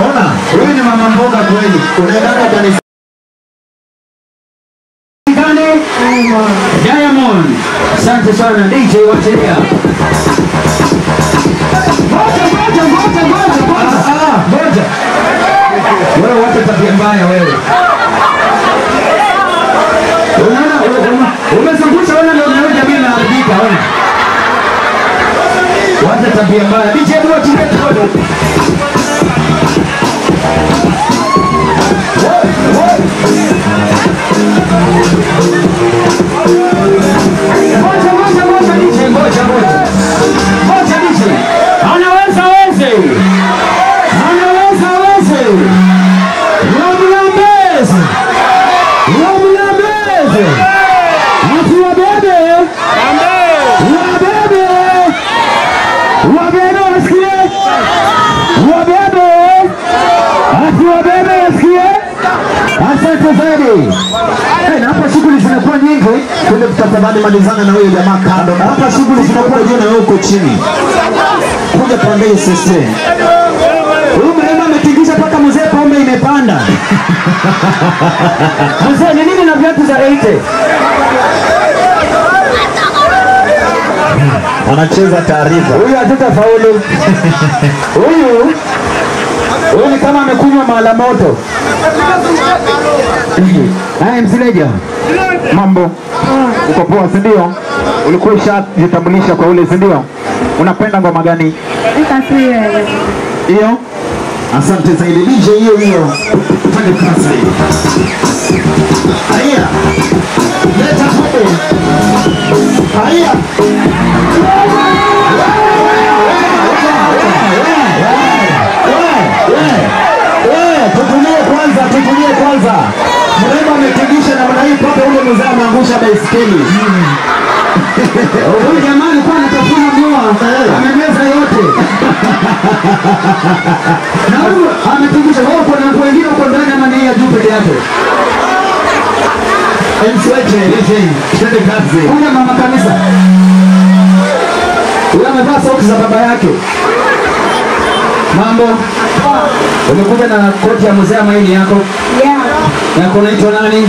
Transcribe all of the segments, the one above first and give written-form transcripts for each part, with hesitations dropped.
Ona, huyu ni mama mboga kweli. Unaenda kanisa. Diamond. Asante sana DJ wachilia. Ngoja ngoja ngoja ngoja. Ngoja. Wewe wacha tabia mbaya wewe. Unaona umezungusha ona ndio unaona jamii inaharibika ona. Wacha tabia mbaya. DJ wachilia kidogo. Ngoja DJ, ngoja. Ngoja DJ. Anaweza weze. Anaweza weze. Wamlambeze. Wamlambeze. Watu wabebe. Wabebe. Wabebe wasikie. Wabebe. Watu wabebe wasikie. Asante zaidi. Na hapa shughuli zinakuwa nyingi. Twende tafadhali malizana na huyo jamaa kando. Na hapa shughuli zinakuwa juu na wewe uko chini. Kuja pande hii sisi. Huyu mrembo ametingisha paka mzee pombe imepanda. Mzee ni nini na viatu za 80? Anacheza taarifa. Huyu hatutafaulu. Huyu ni kama amekunywa mala moto. Haya Msileja. Mambo. Uko poa si ndio? Ulikuwa ushajitambulisha kwa ule si ndio? Unapenda ngoma gani? Hiyo? Asante zaidi DJ hiyo hiyo. Twende kasi. Haya. Leta pombe. Haya. Tutulie kwanza. Mrembo ametingisha namna hii mpaka ule mzee ameangusha baiskeli. Huyu jamaa alikuwa anatafuna mua, amemeza yote. Na huyu ametingisha. Wewe kuna watu wengine huko ndani ama ni yeye juu peke yake? Msweche, twende kazi. Huyu mama kanisa. Huyu amevaa soksi za baba yake. Mambo. Umekuja na koti ya mzee ama hii yako? Yeah. Na unaitwa nani?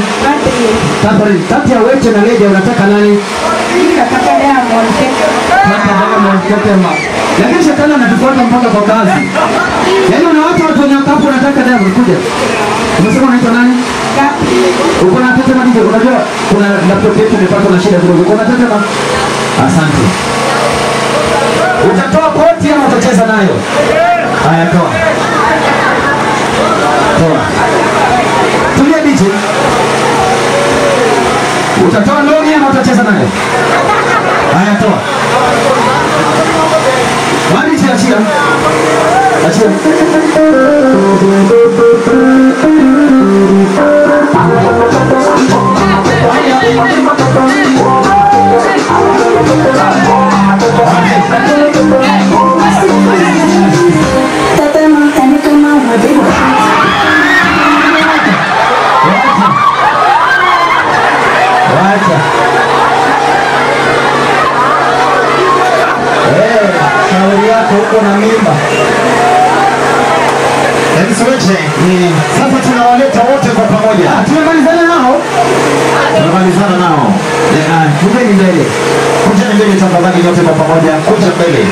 Catherine. Kati ya Weche na Leja unataka nani? Mimi nataka Diamond. Nataka Diamond Tetema. Lakini shetani anatufuata mpaka kwa kazi. Yaani unawacha watu wenye kapu unataka Diamond kuja. Umesema unaitwa nani? Catherine. Uko na Tetema DJ, unajua kuna laptop yetu imepata na shida kidogo. Uko na Tetema? Asante. Utatoa koti ama utacheza nayo? Haya toa. Toa. Tulia DJ. Utatoa longi ama utacheza nayo? Haya toa. Wani achia. Achia. Wacha. Shauri yako uko na mimba. Msweche. Sasa tunawaleta wote kwa pamoja. Tumemalizana nao? Tumemalizana nao. Kujeni mbele. Kujeni mbele tafadhali wote kwa pamoja. Kuja mbele.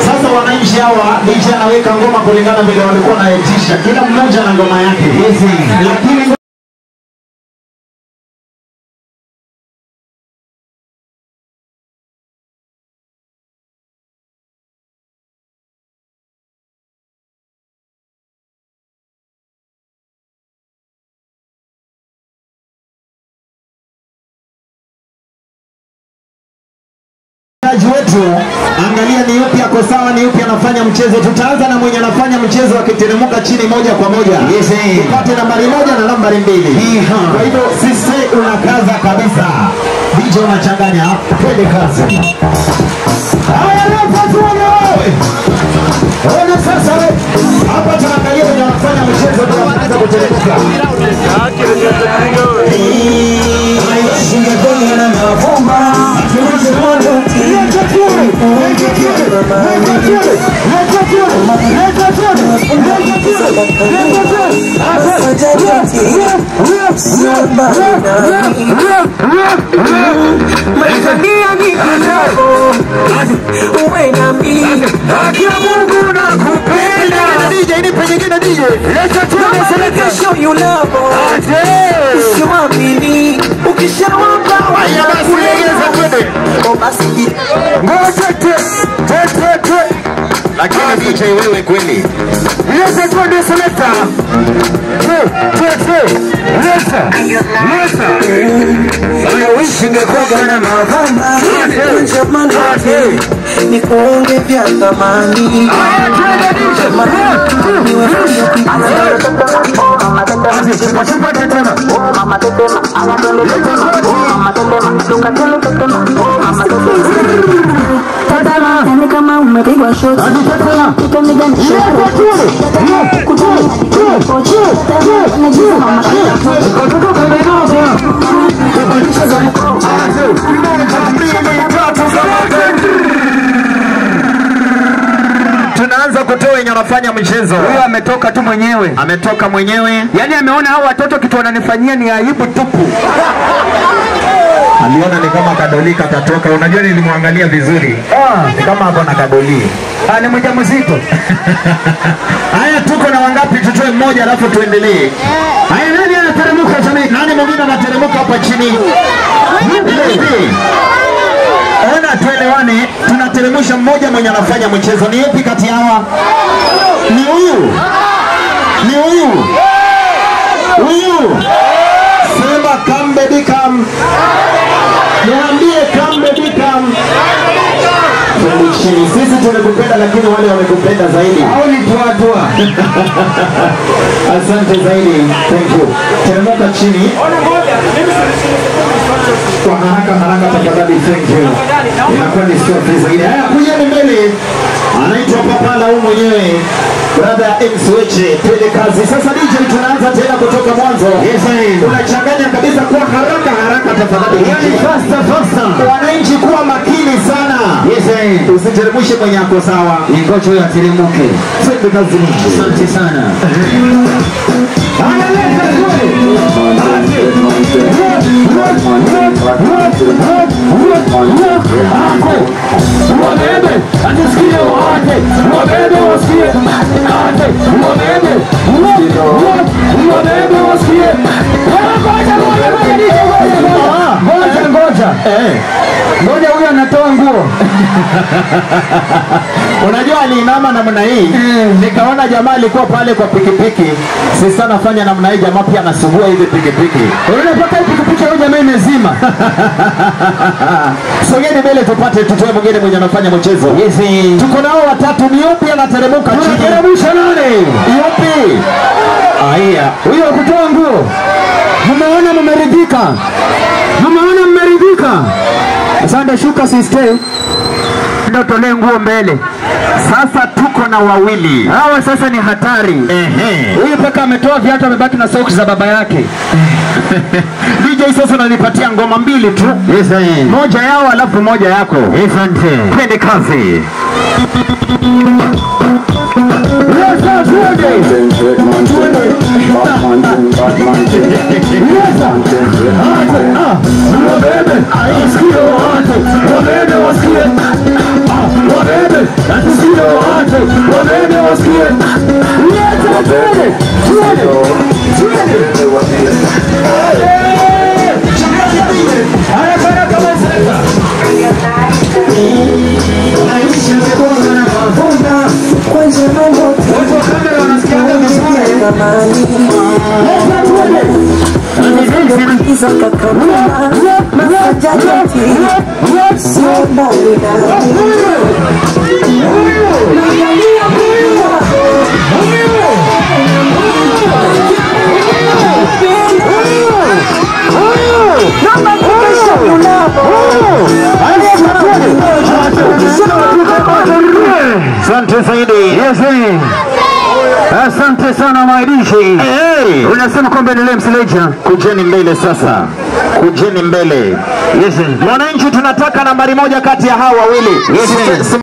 Sasa wananchi hawa DJ anaweka ngoma kulingana vile walikuwa wanaitisha. Kila mmoja na ngoma yake. Yes. Lakini wetu angalia ni yupi ako sawa, ni yupi anafanya mchezo. Tutaanza na mwenye anafanya mchezo akiteremka chini moja kwa moja. Yes. Tupate nambari 1 na nambari 2. Kwa hivyo sisi unakaza kabisa. DJ unachanganya, twende kazi. Haya leo tuone wewe. Ona sasa. Lakini DJ wewe kweli. Nikuonge vya thamani. Kama umepigwa shoti Tunaanza kutoa wenye wanafanya mchezo. Huyo ametoka tu mwenyewe. Ametoka mwenyewe. Yaani ameona hao watoto kitu wananifanyia ni aibu tupu. Aliona ni kama kadoli katatoka. Unajua nilimwangalia vizuri. Ni kama hapo na kadoli. Ni mjamzito. Haya, tuko na wangapi? Tutoe mmoja alafu tuendelee. Haya, nani anateremka chini? Nani mwingine anateremka hapa chini? Ona, tuelewane, tunateremsha mmoja mwenye anafanya mchezo. Ni yupi kati hawa? Ni huyu? Ni huyu? Huyu? Sema come baby come. Niambie come baby come. Chini. Sisi tumekupenda lakini wale wamekupenda zaidi. Hao ni toa toa. Asante zaidi. Thank you. Teremka chini. Kwa haraka haraka tafadhali. Thank you. Inakuwa ni sio zaidi. Haya, kujeni mbele. Anaitwa Papa Lau mwenyewe. Brother MC Weche, twende kazi. Sasa DJ tunaanza tena kutoka mwanzo. Yes, unachanganya kabisa kwa haraka haraka tafadhali. Yani faster faster. Wananchi kuwa makini sana. Yes, usiteremshe mwenye ako sawa. Ningoje huyo ateremke. Twende kazi. Asante sana. Ngoja. Ngoja huyo anatoa nguo. Unajua aliinama namna hii. Nikaona jamaa alikuwa pale kwa pikipiki. Sasa anafanya namna hii, jamaa pia anasugua hivi pikipiki. Unaona mpaka pikipiki huyo jamaa imezima. Sogeni mbele tupate tutoe mwingine mwenye anafanya mchezo. Yes. Tuko nao watatu, ni yupi anateremka chini? Anateremsha nani? Yupi? Aya, huyo kutoa nguo. Mmeona mmeridhika? Mmeona mmeridhika? Asante, shuka sister. Ndio tolee nguo mbele. Sasa tuko na wawili. Hawa sasa ni hatari. Ehe. Huyu paka ametoa viatu amebaki na socks za baba yake. DJ sasa unanipatia ngoma mbili tu. Yes, moja yao alafu moja yako. Asante. Twende kazi. Asante zaidi. Yes. Asante sana maidishi. Hey. Unasema kwamba endelee msileja. Kujeni mbele sasa, kujeni mbele. Yes. Mwananchi, tunataka nambari moja kati ya hawa wawili. Yes.